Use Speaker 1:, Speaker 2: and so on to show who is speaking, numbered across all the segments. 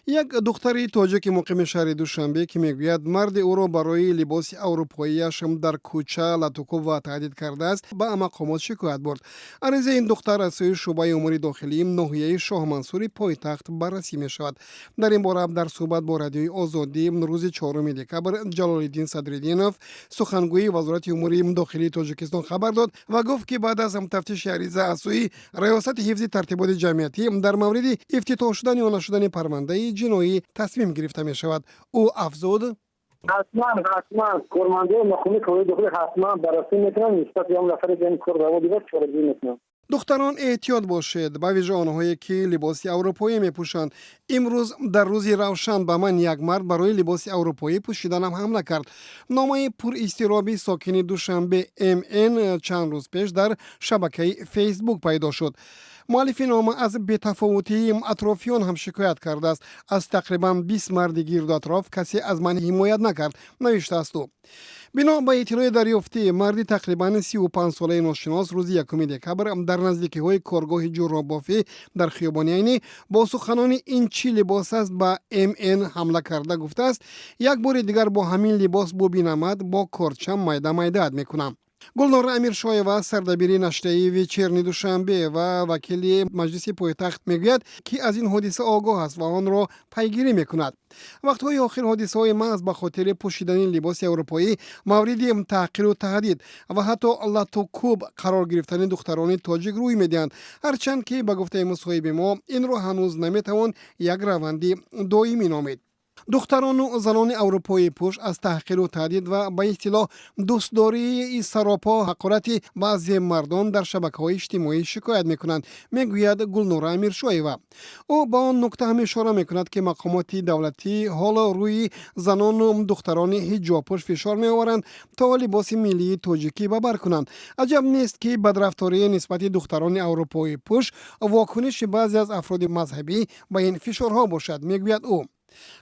Speaker 1: Як духтари тоҷики муқими шаҳри Душанбе, ки мегӯяд, марди ӯро барои либоси аврупоияш дар кӯча латукӯб ва таҳдид кардааст, ба мақомот шикоят бурд. Аризаи ин духтар аз сӯи шӯъбаи умури дохилии ноҳияи Шоҳмансури пойтахт баррасӣ мешавад. Дар ин бора дар суҳбат бо Радиои Озодӣ рӯзи 4 декабр Ҷалолиддин Садриддинов, сухангӯи Вазорати умури дохилии Тоҷикистон, хабар дод ва гуфт, ки баъд аз тафтиши ариза аз сӯи Раёсати ҳифзи тартиботи ҷамъиятӣ дар мавриди ифтитоҳ шудан ё нашудани парвандаи ҷиноӣ тасмим гирифта мешавад. Ӯ афзуд:
Speaker 2: Ҳатман, ҳатман кормандои мақоми корҳои дохилӣ ҳатман баррасӣ мекунанд, нисбати он нафаре ки ин кор раво дидааст, чораҷӯӣ мекунанд.
Speaker 1: Духтарон, эҳтиёт бошед, ба вижа онҳое, ки либоси аврупоӣ мепӯшанд. Имрӯз дар рӯзи равшан ба ман як мард барои либоси аврупоӣ пӯшиданам ҳамла кард. Номаи пуризтироби сокини Душанбе МН чанд рӯз пеш дар шабакаи Фейсбук пайдо шуд. Муаллифи нома аз бетафовутии атрофиён ҳам шикоят кардааст. Аз тақрибан 20 марди гирду атроф касе аз ман ҳимоят накард, навиштааст ӯ. Бино ба иттилои дарёфтӣ, марди тақрибан 35-солаи ношинос рӯзи 1 декабр дар наздикиҳои коргоҳи ҷурробофӣ дар хиёбони Айнӣ бо суханони «Ин чӣ либос аст?» ба МН ҳамла карда, гуфтааст: «Як бори дигар бо ҳамин либос бубинамад, бо корчам майда майдаат мекунам». Гулнора Амиршоева, сардабири нашрияи «Вечерний Душанбе» ва вакили маҷлиси пойтахт, мегӯяд, ки аз ин ҳодиса огоҳ аст ва онро пайгирӣ мекунад. Вақтҳои охир ҳодисаҳои маҳз ба хотири пӯшидани либоси аврупоӣ мавриди таҳқиру таҳдид ва ҳатто латукӯб қарор гирифтани духтарони тоҷик рӯй медиҳанд, ҳарчанд ки, ба гуфтаи мусоҳиби мо, инро ҳанӯз наметавон як раванди доимӣ номид. Духтарону занони аврупоӣпӯш аз таҳқиру таҳдид ва ба истилоҳ дӯстдории саропо ҳақорати баъзе мардон дар шабакаҳои иҷтимоӣ шикоят мекунанд, мегӯяд Гулнора Амиршоева. Ӯ ба он нукта ҳам ишора мекунад, ки мақомоти давлатӣ ҳоло рӯи занону духтарони ҳиҷобпӯш фишор меоваранд, то либоси миллии тоҷикӣ ба бар кунанд. Аҷаб нест, ки бадрафторӣ нисбати духтарони аврупоӣпӯш вокуниши баъзе аз афроди мазҳабӣ ба ин фишорҳо бошад, мегӯяд ӯ.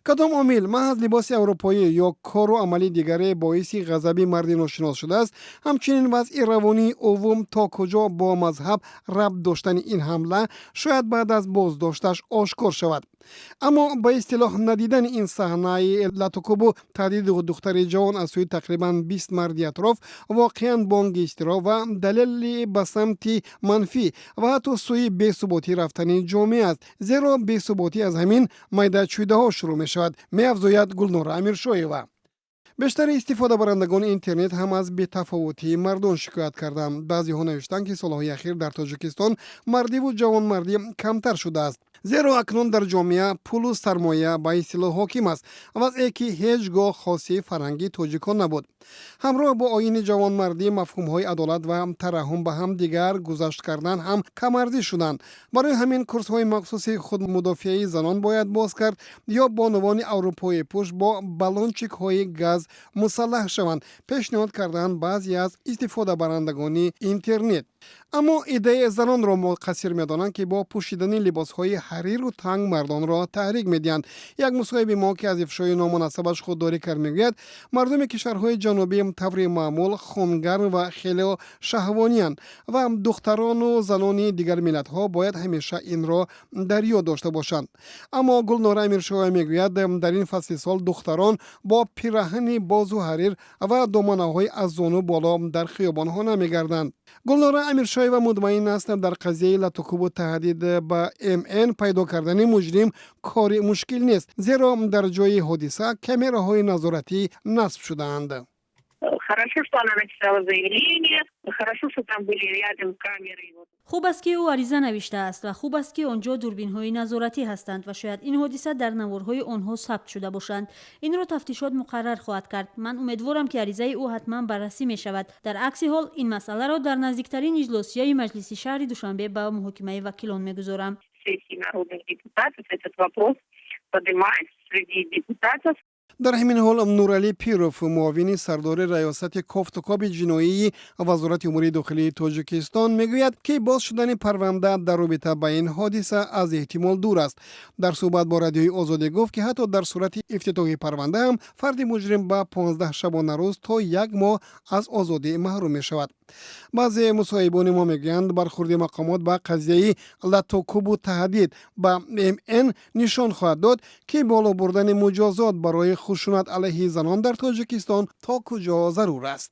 Speaker 1: Кадом омил, маҳз либоси аврупоӣ ё кору амали дигаре, боиси ғазаби марди ношинос шудааст, ҳамчунин вазъи равонии ӯвум то куҷо бо мазҳаб рабт доштани ин ҳамла шояд баъд аз боздошташ ошкор шавад. Аммо ба истилоҳ надидани ин саҳнаи латукӯбу таҳдиди духтари ҷавон аз сӯи тақрибан 20 марди атроф воқеан бонги изтироб ва далели ба самти манфӣ ва ҳатто сӯи бесуботӣ рафтани ҷомеа аст, зеро бесуботӣ аз ҳамин майдачӯйдаҳо шурӯъ мешавад, меафзояд Гулнора Амиршоева. Бештари истифодабарандагони интернет ҳам аз бетафовутии мардон шикоят карданд. Баъзеҳо навиштанд, ки солҳои ахир дар Тоҷикистон мардиву ҷавонмардӣ камтар шудааст, зеро акнун дар ҷомеа пулу сармоя ба истилоҳ ҳоким аст, вазъе ки ҳеҷ гоҳ хоси фарҳанги тоҷикон набуд. Ҳамроҳ бо оини ҷавонмардӣ мафҳумҳои адолат ва тараҳҳум ба ҳам дигар гузашт кардан ҳам камарзиш шуданд. Барои ҳамин курсҳои махсуси худмудофиаи занон бояд боз кард ё бонувони аврупоипӯш бо баллончикҳои газ мусаллаҳ шаванд, пешниҳод карданд баъзе аз истифодабарандагони интернет. Аммо иддаи занонро муқассир медонанд, ки бо пӯшидани либосҳои ҳариру танг мардонро таҳрик медиҳанд. Як мусоҳиби мо, ки аз ифшои ному насабаш худдорӣ кард, мегӯяд, мардуми кишварҳои ҷанубӣ таври маъмул хунгарм ва хеле шаҳвониянд ва духтарону занони дигар миллатҳо бояд ҳамеша инро дар ёд дошта бошанд. Аммо Гулнора Амиршоева мегӯяд, дар ин фасли сол духтарон бо пираҳани бозу ҳарир ва доманаҳои аз зону боло дар хиёбонҳо намегарданд. Гулнора Амиршоева мутмаин аст, дар қазияи латукӯбу таҳдид ба МН пайдо кардани муҷрим кори мушкил нест, зеро дар ҷои ҳодиса камераҳои назоратӣ насб шудаанд.
Speaker 3: Хорошо, что она написала заявление, хорошо, что там были рядом камеры.
Speaker 4: Хуб аст, ки ӯ ариза навиштааст, ва хуб аст, ки он ҷо дурбинҳои назоратӣ ҳастанд ва шояд ин ҳодиса дар наворҳои онҳо сабт шуда бошанд. Инро тафтишот муқаррар хоҳад кард. Ман умедворам, ки аризаи ӯ ҳатман баррасӣ мешавад. Дар акси ҳол ин масъаларо дар наздиктарин иҷлосияи маҷлиси шаҳри Душанбе ба муҳокимаи вакилон мегузорам.
Speaker 3: Сессии народных депутатов этот вопрос поднимать среди депутатов.
Speaker 1: Дар ҳамин ҳол Нуралӣ Пиров, муовини сардори Раёсати кофтукоби ҷиноии Вазорати умури дохилии Тоҷикистон, мегӯяд, ки боз шудани парванда дар робита ба ин ҳодиса аз эҳтимол дур аст. Дар суҳбат бо Радиои Озодӣ гуфт, ки ҳатто дар сурати ифтитоҳи парванда ҳам фарди муҷрим ба 15 шабонарӯз то як моҳ аз озодӣ маҳрум мешавад. Баъзе мусоҳибони мо мегӯянд, бархурди мақомот ба қазияи латтукӯбу таҳдид ба МН нишон хоҳад дод, ки боло бурдани муҷозот барои хушунат алайҳи занон дар Тоҷикистон то куҷо зарур аст.